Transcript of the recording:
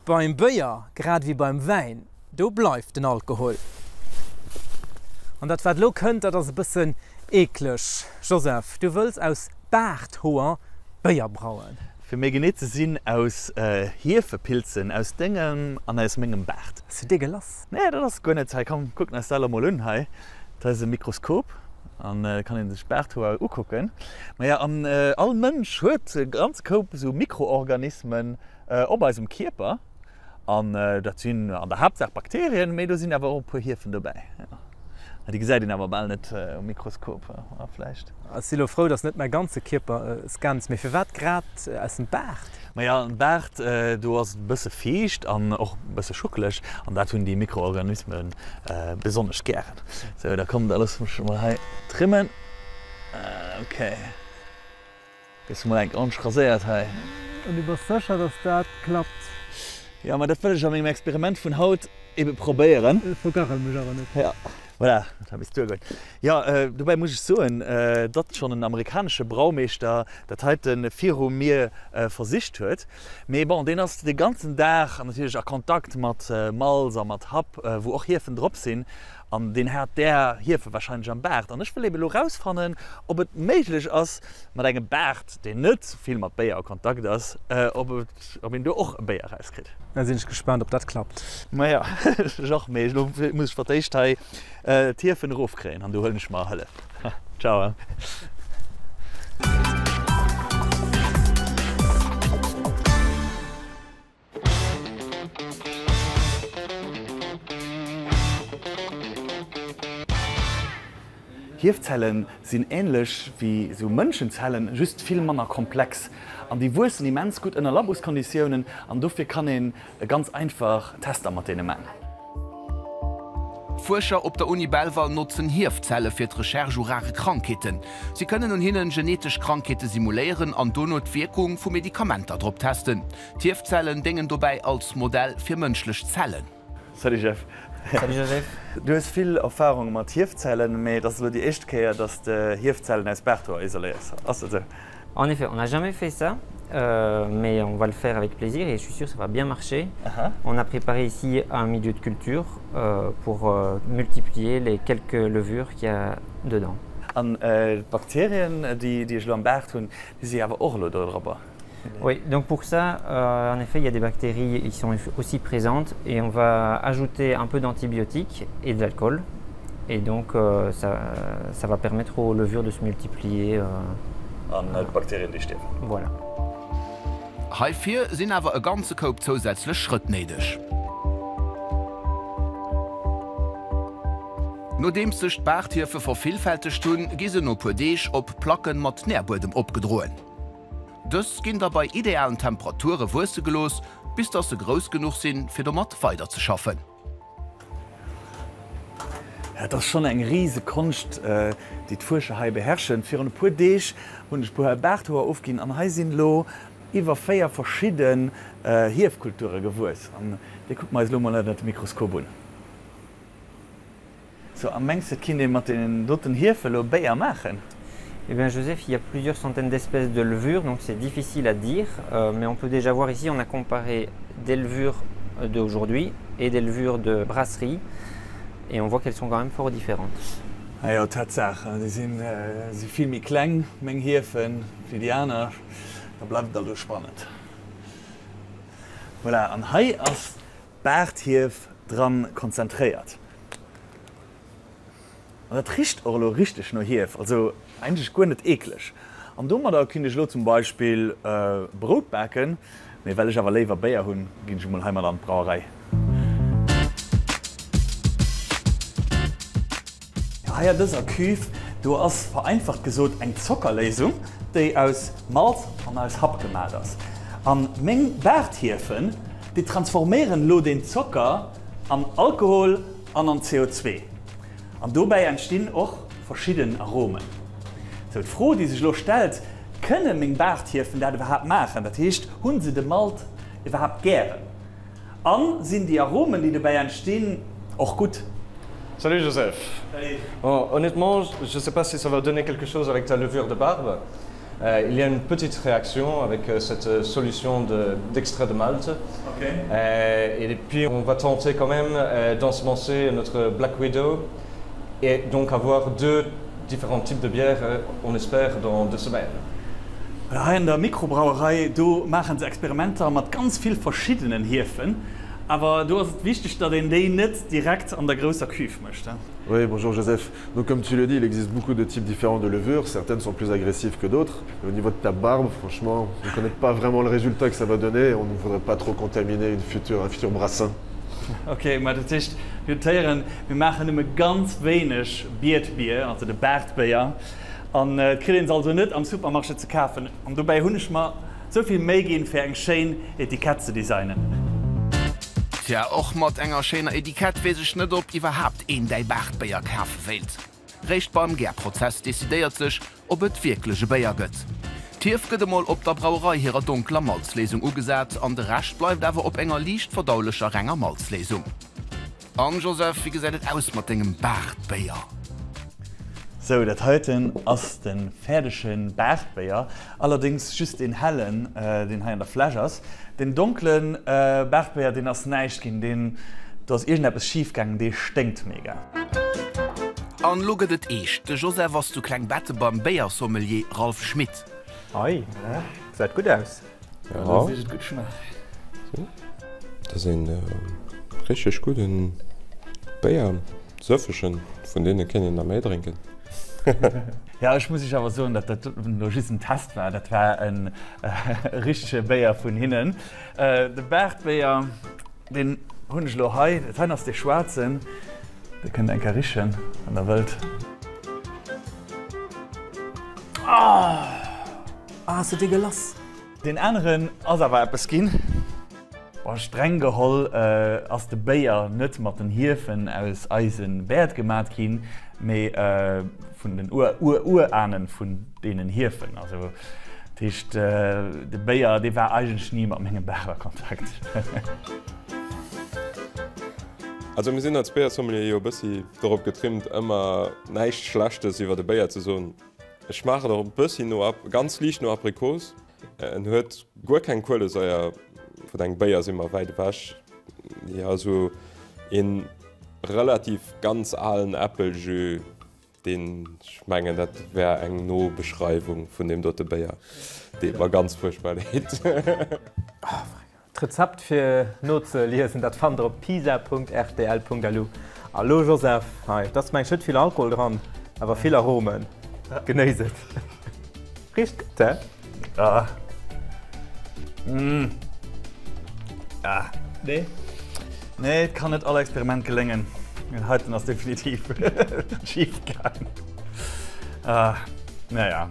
Beim Béier, grad ewéi beim Wäin, do bleift den Alkohol. An dat wat elo kënnt, dat ass e bëssen eekleg. Joseph, du wëlls aus Baarthoer Béier brauen? Fir méi genee ze sinn, aus Hiefepilzen aus dengem an aus mengem Baart. Ass jo deegelass. Nee, dat ass guer net. Hei, komm, kucken eis dat elo mol un. Hei, dat ass e Mikroskop an da kann ee sech d'Baarthoer ukucken. Maja, an all Mënsch huet e ganze Koup esou Mikroorganismen op eisem Kierper. An dat sinn an der Haaptsaach Bakterien, mee do sinn awer och e puer Hiefen dobäi. Déi gesäit een awer bal net um Mikroskop vläicht. Ech si lo frou, dass net mäi ganze Kierper scanns. Mee firwat grad aus dem Baart? Maja, am Baart, do ass et e bësse fiicht an och e bësse schuckeleg an dat hunn déi Mikroorganisme besonnesch gären. Sou, da komm, da loosse mech mol hei trimmen. Ok. Gëss mol enk ordentlech raséiert hei. An du bass sécher, dass dat klappt? Jo, ma dat wëll ech a mengem Experiment vun haut ebe probéieren. Vergachel mech awer net. Jo, voilà, dat hat misst duergoen. Jo, dobäi muss ech soen, datt schonn en amerikanesche Braumeeschter dat heite viru mir versicht huet. Mee bon, deen ass de ganzen Dag natierlech a Kontakt mat Malz a mat Happ, wou och Hiefen drop sinn. An deen hat där Hiefe warscheinlech am Baart. An ech wëll ebe lo rausfannen, ob et méiglech ass, mat engem Baart, deen net vill mat Béier a Kontakt ass, ob et, ob een do och e Béier rauskritt. Da sinn ech gespaant, ob dat klappt. Maja, ech och. Mee elo muss ech fir d'éischt hei d'Hiefen erofkréien an do huelen ech mer Hëllef. Ciao. Hiefzellen sinn änlech wéi sou Mënschenzellen, just vill manner komplex. An déi wuessen immens gutt ënner Laboskonditiounen an dofir kann een ganz einfach Tester mat deene man. Fuerscher op der Uni Belval notzen Hiefzelle fir d'Recherche u rare Krankheeten. Si kënnen un hinnen genetesch Krankheete simuléieren an dono d'Wierkung vu Medikamenter drop testen. D'Hiefzellen déngen dobäi als Modell fir mënschlech Zellen. Salut Jeff. Salut Joseph. Du hues vill Erfahrung mat Hiefzellen, mee et ass elo déi éischt Kéier, dass de Hiefzellen aus Baarthoer isoléiers. Ass dat esou? En effet, on n'a jamais fait ça, mais on va le faire avec plaisir et je suis sûr ça va bien marcher. On a préparé ici un milieu de culture pour multiplier les quelques levures qu'il y a dedans. An d'Bakterien, déi ech elo am Baart hunn, déi si awer och elo do drop? Oui, donc pour ça, euh, en effet, il y a des bactéries qui sont aussi présentes et on va ajouter un peu d'antibiotiques et de l'alcool. Et donc, euh, ça, ça va permettre aux levures de se multiplier. Euh, An d'Bakterien, déi stierwen. Voilà. Heifir sinn awer e ganze Koup zousätzlech Schrëtt néideg. Nodeems sech d'Baarthiefe vervillfältegt hunn, gi se no puer Deeg op Placken mat Nährbuedem opgedroen. Dës ginn da bei idealen Temperature wuesse gelooss, bis dass se grouss genuch sinn, fir domat weider ze schaffen. Et ass schonn eng rise Konscht, déi d'Fuerscher hei beherrschen. Virun e puer Deeg hunn ech e puer Baarthoer ofginn an hei sinn elo iwwer 4 verschidden Hiefkulture gewuess. An déi kucke mer eis elo mol ënnert dem Mikroskop un. So, a mengs de, et kinnt ee mat deenen doten Hiefe lo Béier maachen? Eh bien Joseph, il y a plusieurs centaines d'espèces de levures, donc c'est difficile à dire, mais on peut déjà voir ici, on a comparé des levures d'aujourd'hui et des levures de brasserie, et on voit qu'elles sont quand même fort différentes. Ah jo, Tatsaach, déi sinn si vill méi kleng, meng Hiefen, wéi déi aner. Da bleift et also spannend. Voilà, an hei ass d'Baarthief dran konzentréiert. An dat richt och elo richteg no Hief, also eigentlech guer net eekleg. An domadder kinnt ech elo zum Beispill Brout baken, mee well ech awer léiwer Béier hunn, ginn ech emol heimat an d'Brauerei. Hei an dëser Cuve, do ass vereinfacht gesot eng Zockerléisung, déi aus Malz an aus Happ gemat ass. An meng Baarthiefen, déi transforméieren elo deen Zocker an Alkohol an an CO2. An dobäi entstinn och verschidden Aromen. Sou, d'Fro déi sech elo stellt, Kënne meng Baarthiefen dat iwwerhaapt maachen? Dat heescht, hunn se de Malt iwwerhaapt gären? A sinn déi Aromen déi dobäi entstinn och gutt? Salut Joseph. Salut. Bon, honnêtement, je sais pas si ça va donner quelque chose avec ta levure de barbe. Euh, il y a une petite réaction avec euh, cette euh, solution d'extrait de, de malt. Okay. Euh, et puis on va tenter quand même euh, d'ensemencer notre Black Widow et donc avoir deux différents types de bières, euh, on espère, dans deux semaines. Voilà, hei an der Mikrobrauerei, do maache se Experimenter mat ganz vill verschiddenen Hiefen. Awer do ass et wichteg, datt een déi net direkt an der grousser Cuve mécht. Oui, bonjour Joseph. Donc comme tu le dis, il existe beaucoup de types différents de levures. Certaines sont plus agressives que d'autres. Au niveau de ta barbe, franchement, on ne connaît pas vraiment le résultat que ça va donner. On ne voudrait pas trop contaminer une future, un futur brassin. Ok, ma dat heescht, mir hunn d'Héieren, mir maachen nëmme ganz wéineg Beardbier, also de Baartbéier, an et kritt een se also net am Supermarché ze kafen. An dobäi hunn ech mer sou vill Méi ginn, fir eng schéin Etikett ze designen. Tja, och mat enger schéiner Etikett weess ech net, ob iwwerhaapt een däi Baartbéier kafe wéilt. Réischt beim Gärprozess decidéiert sech, ob et wierklech e Béier gëtt. D'Hief gëtt emol op der Brauerei hirer donkeler Malzléisung ugesat an de Rescht bleift awer op enger liicht verdaulecher renger Malzléisung. An Joseph, wéi gesäit et aus mat dengem Baartbéier? Sou, dat heiten ass de fäerdege Baartbéier, allerdéngs just deen hellen, deen hei an der Fläsch ass. Deen donkele Baartbéier, deen ass näischt ginn, deen, do ass iergendeppes schif gaangen, dee sténkt mega. An elo gëtt et eescht, de Joseph ass zu Klengbetten beim Béiersommelier Ralph Schmit. Ei, gesäit gutt aus. Ja, dat gutt schmaacht. Dat ass een richteg gudden Béier, sëffegen, vun deene kéint een der méi drénken. Ja, ech muss iech awer soen, datt dat elo just en Test war. Dat war e richtege Béier vun hinnen. De Baartbéier, deen hunn ech elo hei. Dat heien ass dee schwaarzen. Dir kënnt eng Kéier richen, wann der wëllt. Ah, ass de dégueulasse! Deen aneren ass awer eppes ginn. Bon, streng geholl ass de Béier net mat den Hiefen aus eise Bäert gemat ginn, mee vun den Ur-Ur-Urahnen vun deenen Hiefen. Also dat heescht, de Béier, dee war eigentlech ni mat mengem Baart a Kontakt. Also mir sinn als Béiersommelier jo e bëssi dorop getrimmt, ëmmer näischt Schlechtes iwwer de Béier ze soen. Ech schmaachen och e bëssi no, ganz liicht no Aprikos. En huet guer keng Kuelesaier, vun engem Béier si mer wäit ewech. Jo, esou een relativ ganz alen Äppeljus, deen, ech mengen dat wär eng no Beschreiwung vun deem dote Béier, deet mer ganz fuerchtbar leed. D'Rezept fir nozeliesen, dat fannt der op pisa.rtl.lu. A lo Joseph, hei, et ass mengs net vill Alkohol dran, awer vill Aromen. Genéiss et. Richt gutt, hä? Ah. Mmh. Ah. Nee. Nee, et kann net all Experiment geléngen. Dat heiten ass definitiv schif gaang. Ah. Naja.